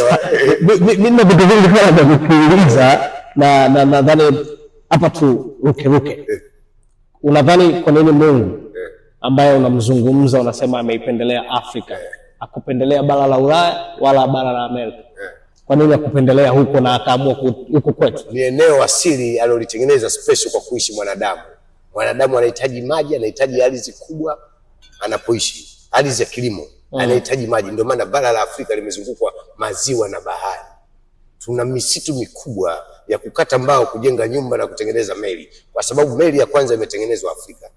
Umeelewa? Mimi na vitu vingi sana vya kukuuliza na nadhani hapa tu ruke ruke. Unadhani kwa nini Mungu ambaye unamzungumza unasema ameipendelea Afrika akupendelea bara la Ulaya wala bara la Amerika? Kwa nini akupendelea huko na akaamua huko kwetu? Ni eneo asili alilolitengeneza special kwa kuishi mwanadamu. Mwanadamu anahitaji maji, anahitaji ardhi kubwa anapoishi, ardhi ya kilimo, anahitaji maji. Ndio maana bara la Afrika limezungukwa maziwa na bahari. Tuna misitu mikubwa ya kukata mbao, kujenga nyumba na kutengeneza meli, kwa sababu meli ya kwanza imetengenezwa Afrika.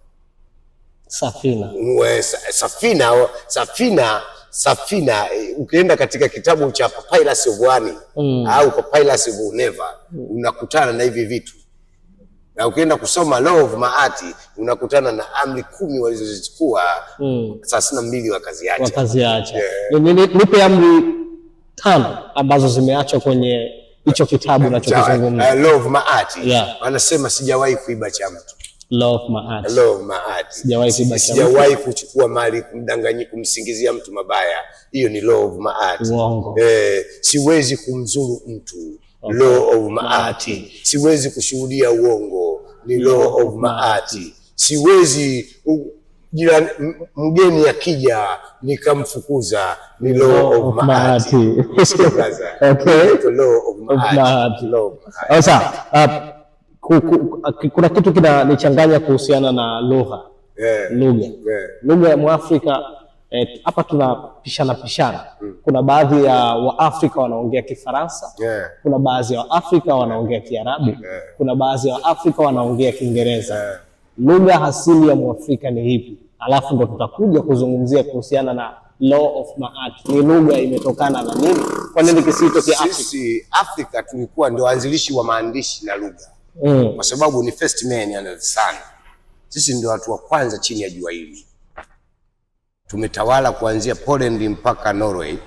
Safina. Safina, safina, safina. Ukienda katika kitabu cha Papyrus of Ani au Papyrus of Neva unakutana na hivi vitu, na ukienda kusoma Law of Maat unakutana na amri 10 walizozichukua 32 wakaziacha. Wakaziacha. Nipe amri 5 ambazo zimeachwa kwenye hicho kitabu unachokizungumza. Law of Maat. Wanasema sijawahi kuiba cha mtu. Law of Maat. Law of Maat. Sijawahi kuiba cha mtu. Sijawahi kuchukua mali, kumdanganya, kumsingizia mtu mabaya. Hiyo ni Law of Maat. Uongo. Siwezi kumzuru mtu. Law of Maat. Siwezi kushuhudia uongo. Ni Law of Maat. Siwezi mgeni akija nikamfukuza. Ni Law of Maat. Law of Maat. Law of Maat. Sasa, kuna kitu kinanichanganya kuhusiana na lugha. Lugha. Lugha ya Mwafrika, hapa tunapishana pishana. Kuna baadhi ya Waafrika wanaongea Kifaransa. Kuna baadhi ya Waafrika wanaongea Kiarabu. Kuna baadhi ya Waafrika wanaongea Kiingereza. Lugha asili ya Mwafrika ni ipi? Alafu ndo tutakuja kuzungumzia kuhusiana na Law of Maat. Ni lugha imetokana na nini? Kwa nini kisiito kia Afrika? Sisi Afrika tulikuwa ndio waanzilishi wa maandishi na lugha. Kwa sababu ni first man under the sun. Sisi ndio watu wa kwanza chini ya jua hili. Tumetawala kuanzia Poland mpaka Norway.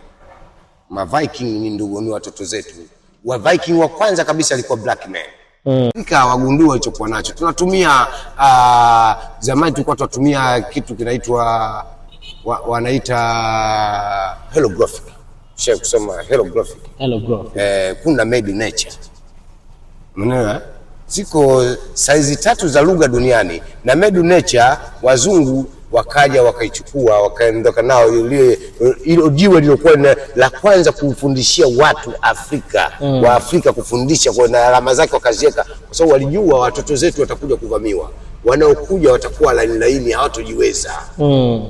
Ma Viking ni ndugu, ni watoto zetu. Wa Viking wa kwanza kabisa alikuwa black man. Afrika wagundua walichokuwa nacho. Tunatumia, zamani tulikuwa tunatumia kitu kinaitwa, wanaita hieroglyphic. Sio kusoma hieroglyphic. Hieroglyphic. Kuna made nature. Unaelewa? Ziko saizi 3 za lugha duniani na made nature wazungu wakaja wakaichukua wakaondoka nao, ile ile jiwe lilikuwa la kwanza kufundishia watu Afrika, wa Afrika kufundisha kwa na alama zake wakaziweka, kwa sababu walijua watoto zetu watakuja kuvamiwa, wanaokuja watakuwa laini laini, hawatojiweza.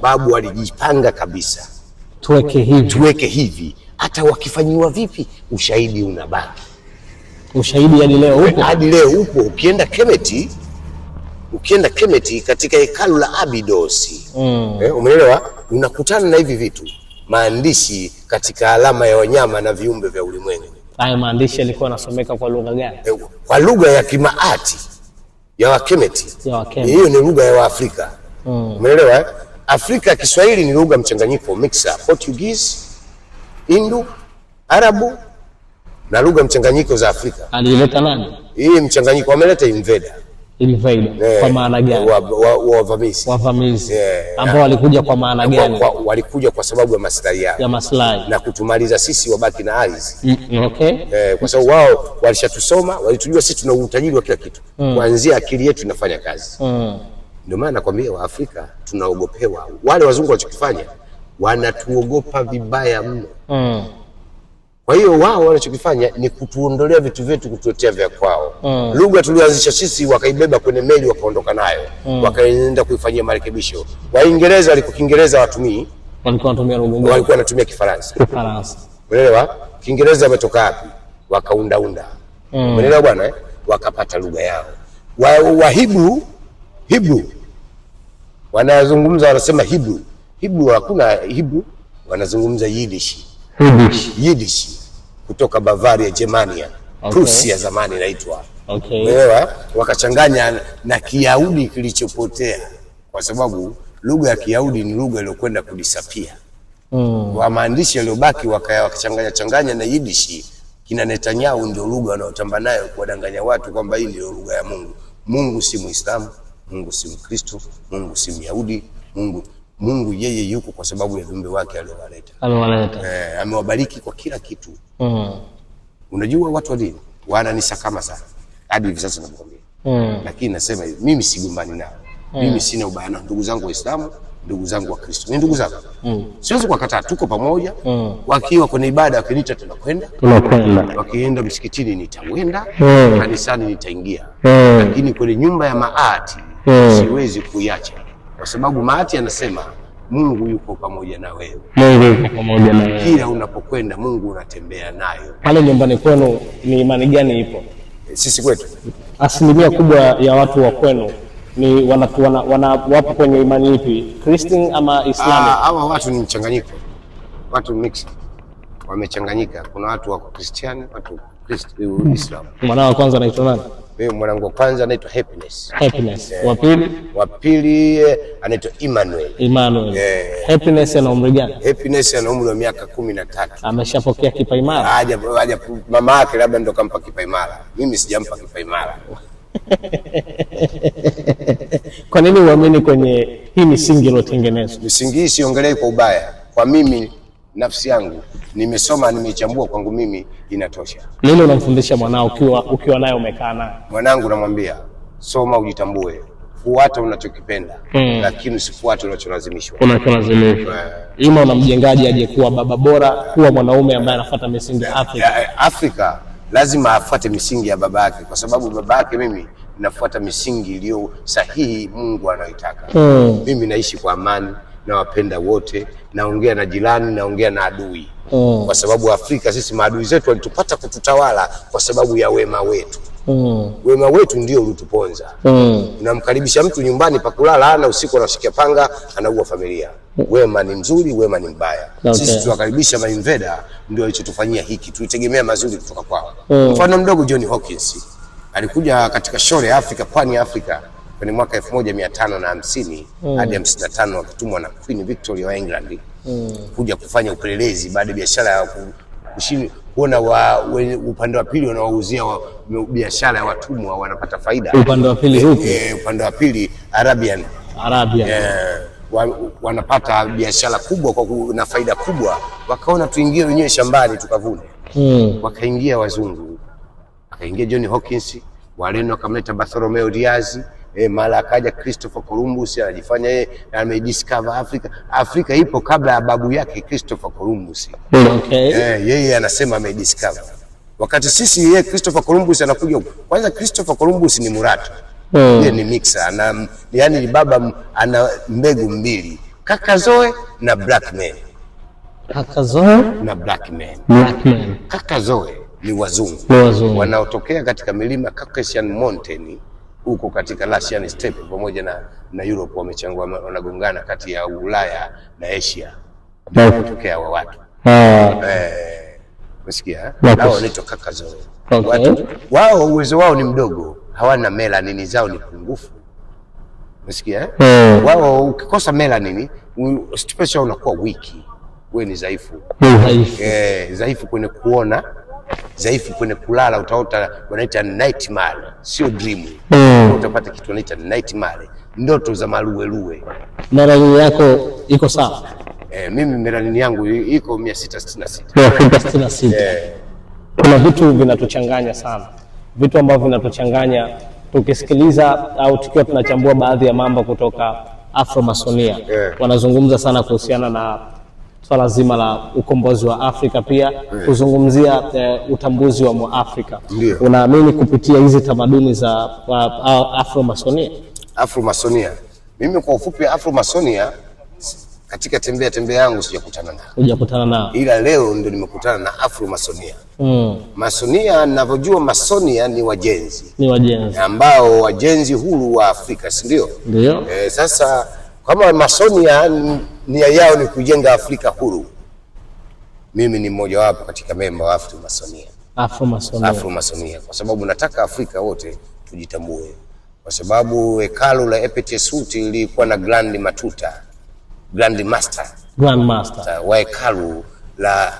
Babu alijipanga kabisa, Tuweke hivi, tuweke hivi, hata wakifanyiwa vipi ushahidi unabaki. Ushahidi hadi leo upo. Hadi leo upo. Ukienda Kemeti, ukienda Kemeti katika hekalu la Abydos, umeelewa? Unakutana na hivi vitu, maandishi katika alama ya wanyama na viumbe vya ulimwengu. Haya maandishi yalikuwa yanasomeka kwa lugha gani? Kwa lugha ya Kimaati ya Wakemeti. Ya Wakemeti. Hiyo ni lugha ya Waafrika. Umeelewa? Afrika Kiswahili ni lugha mchanganyiko, mixer, Portuguese, Hindu, Arabu na lugha mchanganyiko za Afrika. Alileta nani? Hii mchanganyiko ameleta invader. Invader. Kwa maana gani? Wavamizi. Wavamizi. Ambao walikuja kwa maana gani? Walikuja kwa sababu ya maslahi yao. Ya maslahi. Na kutumaliza sisi wabaki na ardhi. Kwa sababu wao walishatusoma, walitujua sisi tuna utajiri wa kila kitu. Kuanzia akili yetu inafanya kazi. Ndio maana nakwambia Waafrika tunaogopewa. Wale wazungu walichokifanya wanatuogopa vibaya mno. Kwa hiyo wao wanachokifanya ni kutuondolea vitu vyetu, kutuletea vya kwao. Lugha tuliyoanzisha sisi wakaibeba kwenye meli wakaondoka nayo. Wakaenda kuifanyia marekebisho. Waingereza walikuwa Kiingereza watumii. Walikuwa wanatumia lugha gani? Walikuwa wanatumia Kifaransa. Kifaransa. Umeelewa? Kiingereza wametoka wapi? Wakaundaunda. Umeelewa bwana? Wakapata lugha yao. Wa Hebrew, Hebrew. Wanazungumza wanasema Hebrew. Hebrew hakuna Hebrew, wanazungumza Yiddish. Yiddish. Yiddish kutoka Bavaria, Germania. Prussia zamani inaitwa. Umeelewa? Wakachanganya na Kiyahudi kilichopotea, kwa sababu lugha ya Kiyahudi ni lugha iliyokwenda kudisappear. Wa maandishi yaliyobaki wakachanganya changanya na Yiddish. Kina Netanyahu ndio lugha wanaotamba nayo kuwadanganya watu kwamba hii ndio lugha ya Mungu. Mungu si Muislamu, Mungu si Mkristo, Mungu si Myahudi, Mungu Mungu yeye yuko kwa sababu ya viumbe wake aliowaleta. Amewaleta. Amewabariki kwa kila kitu. Unajua watu wa dini wananisakama sana hadi hivi sasa nakwambia. Lakini nasema hivi, mimi sigombani nao. Mimi sina ubaya nao, ndugu zangu Waislamu, ndugu zangu wa Kristo. Ni ndugu zangu. Siwezi kuwakataa, tuko pamoja. Wakiwa kwenye ibada wakiniita tunakwenda. Tunakwenda. Wakienda msikitini nitawenda, kanisani nitaingia. Lakini kwenye nyumba ya maati siwezi kuiacha. Kwa sababu maati anasema Mungu yuko pamoja na wewe. Mungu yuko pamoja na wewe. Kila unapokwenda Mungu unatembea nayo. Pale nyumbani kwenu ni imani gani ipo? Sisi kwetu Asilimia kubwa ya watu wa kwenu ni wapo kwenye imani ipi? Christian ama Islamic? Hawa watu ni mchanganyiko. Watu mix. Wamechanganyika. Kuna watu wa Kristiani, watu wa Islam. Mwanao wa kwanza anaitwa nani? Mimi mwanangu wa kwanza anaitwa Happiness. Happiness. Wa pili? Wa pili anaitwa Emmanuel. Emmanuel. Happiness ana umri gani? Happiness ana umri wa miaka 13. Ameshapokea kipaimara? Haja mama yake labda ndo kampa kipaimara. Mimi sijampa kipaimara. Kwa nini uamini kwenye hii misingi iliyotengenezwa? Misingi hii siongelei kwa ubaya. Kwa mimi nafsi yangu nimesoma, nimechambua, kwangu mimi inatosha. Nini unamfundisha mwanao ukiwa naye umekaa naye? Mwanangu namwambia soma, ujitambue, fuata unachokipenda, lakini usifuate unacholazimishwa. Unacholazimishwa. Ima unamjengaje aje kuwa baba bora, kuwa mwanaume ambaye anafuata misingi ya Afrika? Afrika lazima afuate misingi ya baba yake, kwa sababu baba yake mimi nafuata misingi iliyo sahihi Mungu anayoitaka. Mimi naishi kwa amani, nawapenda wote, naongea na jirani, naongea na adui. Kwa sababu Afrika sisi maadui zetu walitupata kututawala kwa sababu ya wema wetu. Wema wetu ndio ulituponza. Unamkaribisha mtu nyumbani pa kulala, ana usiku anashikia panga, anaua familia. Wema ni mzuri, wema ni mbaya. Sisi tuwakaribisha mainveda, ndio walichotufanyia hiki. Tulitegemea mazuri kutoka kwao. Mfano mdogo, John Hawkins alikuja katika shore ya Afrika, pwani ya Afrika kwenye mwaka 1550 hadi 55, akitumwa na Queen Victoria wa England kuja kufanya upelelezi baada ya biashara ya kuona upande wa pili wanawauzia biashara ya watumwa wanapata faida. Upande wa pili huko? Upande wa pili Arabian. Wanapata biashara kubwa kwa na faida kubwa. Wakaona tuingie wenyewe shambani tukavune. Wakaingia wazungu. Akaingia John Hawkins, Wareno akamleta Bartolomeo Diaz, mara akaja Christopher Columbus, anajifanya yeye amediscover Africa. Afrika ipo kabla ya babu yake Christopher Columbus. Yeye anasema amediscover. Wakati sisi yeye Christopher Columbus anakuja. Kwanza Christopher Columbus ni murato. Yeye ni mixer, ana yani baba ana mbegu mbili, kaka Zoe na black man. Kaka Zoe na black man. Black man. Kaka Zoe ni wazungu. Wanaotokea katika milima Caucasian Mountain huko katika Russian steppe pamoja na Europe, wamechangua, wanagongana kati ya Ulaya na Asia. Ndio kutokea wa watu. Umesikia? Hao wanaitwa kaka Zoe. Watu wao uwezo wao ni mdogo, hawana melanin, zao ni pungufu. Umesikia? Wao ukikosa melanin, special unakuwa wiki. Wewe ni dhaifu. Dhaifu kwenye kuona, dhaifu kwenye kulala, utaota wanaita nightmare, sio dream. Utapata kitu wanaita nightmare, ndoto za maruweruwe. Melanin yako iko sawa? Mimi melanin yangu iko 666. 666. Kuna vitu vinatuchanganya sana. Vitu ambavyo vinatuchanganya tukisikiliza au tukiwa tunachambua baadhi ya mambo kutoka Afromasonia. Wanazungumza sana kuhusiana na swala zima la ukombozi wa Afrika, pia kuzungumzia utambuzi wa Mwafrika. Unaamini kupitia hizi tamaduni za Afromasonia? Afromasonia. Mimi kwa ufupi Afromasonia katika tembea tembea yangu sijakutana nao. Hujakutana nao. Ila leo ndio nimekutana na Afromasonia. Masonia, ninavyojua Masonia ni wajenzi. Ni wajenzi. Ambao wajenzi huru wa Afrika, si ndio? Ndio. Sasa kama Masonia nia yao ni kujenga Afrika huru, mimi ni mmoja wapo katika memba wa Afromasonia. Afromasonia. Afromasonia kwa sababu nataka Afrika wote tujitambue. Kwa sababu hekalu la Epetesut lilikuwa na Grand Matuta, Grand Master. Grand Master wa hekalu la